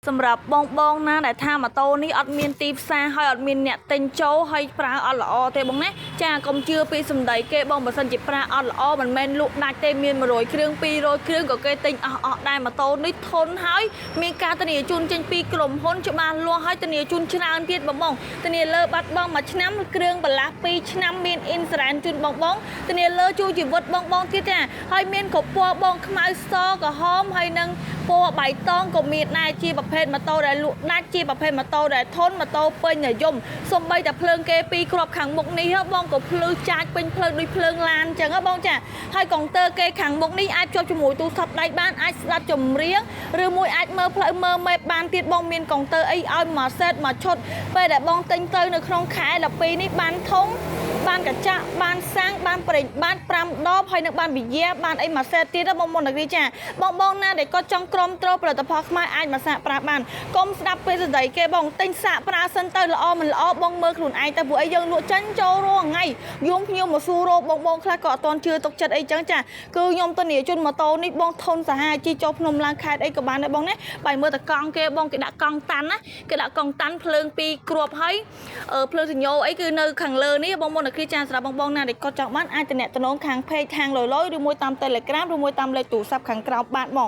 សម្រាប់បងបងណាដែលថាម៉ូតូនេះអត់មានទីផ្សារហើយអត់មានអ្នកទិញចូលហើយប្រើអត់ល្អទេបងណាចាកុំជឿពីសម្ដីគេបងបើសិនជាប្រើអត់ល្អមិនមែនលក់ដាច់ទេមាន100គ្រឿង200គ្រឿងក៏គេទិញអស់អស់ដែរម៉ូតូនេះធន់ហើយមានការធានាជូនចេញពីក្រុមហ៊ុនច្បាស់លាស់ហើយធានាជូនច្រើនទៀតបងបងធានាលើបាត់បង់មួយឆ្នាំគ្រឿងបន្លាស់2ឆ្នាំមានអ៊ីនស៊ូរ៉ែនជូនបងបងធានាលើជួយជីវិតបងបងទៀតចាហើយមានគ្រប់ពណ៌បងខ្មៅសក្រហមហើយនឹងពណ៌បៃតងក៏មានដែរជាប្រភេទម៉ូតូដែលលក់ដាច់ជាប្រភេទម៉ូតូដែលធន់ម៉ូតូពេញនិយមសំបីតែភ្លើងគេពីរគ្រាប់ខាងមុខនេះហ៎បងក៏ភ្លឺចាចពេញផ្លូវដូចភ្លើងឡានអញ្ចឹងហ៎បងចាហើយកុងទ័រគេខាងមុខនេះអាចជាប់ជាមួយទូរស័ព្ទដៃបានអាចស្ដាប់ចម្រៀងឬមួយអាចមើលផ្លូវមើល map បានទៀតបងមានកុងទ័រអីឲ្យមួយសេតមួយឈុតពេលដែលបងទិញទៅនៅក្នុងខែ12នេះបានធុងបានកញ្ចាក់បានសាំងបានប្រេងបាន5ដបហើយនឹងបានវិយាបានអីមួយសេតទៀតបងមុននេះចាបងបងណាដែលគាត់ចង់ក្រុមត្រូផលិតផលខ្មែរអាចមកសាកប្រើបានកុំស្ដាប់ពេលសដីគេបងទិញសាកប្រើសិនទៅល្អមិនល្អបងមើលខ្លួនឯងទៅព្រោះអីយើងលក់ចាញ់ចូលរាល់ថ្ងៃយងភ្ញៀវមកសួររកបងបងខ្លះក៏អត់ទាន់ជឿទុកចិត្តអីចឹងចាគឺខ្ញុំទៅនីជូនម៉ូតូនេះបងធន់សាហាវជីចុះភ្នំឡើងខេត្តអីក៏បានដែរបងណាបាយមើលតកង់គេបងគេដាក់កង់តាន់ណាគេដាក់កង់តាន់ភ្លើងពីរគ្រាប់ហើយភ្លើងសញ្ញោអីគឺនៅខាងលើនេះបងមុនគឺចាសម្រាប់បងបងណាដែលគាត់ចង់បានអាចតំណតំណងខាង page ខាងលយលយឬមួយតាម Telegram ឬមួយតាមលេខទូរស័ព្ទខាងក្រោមបានបង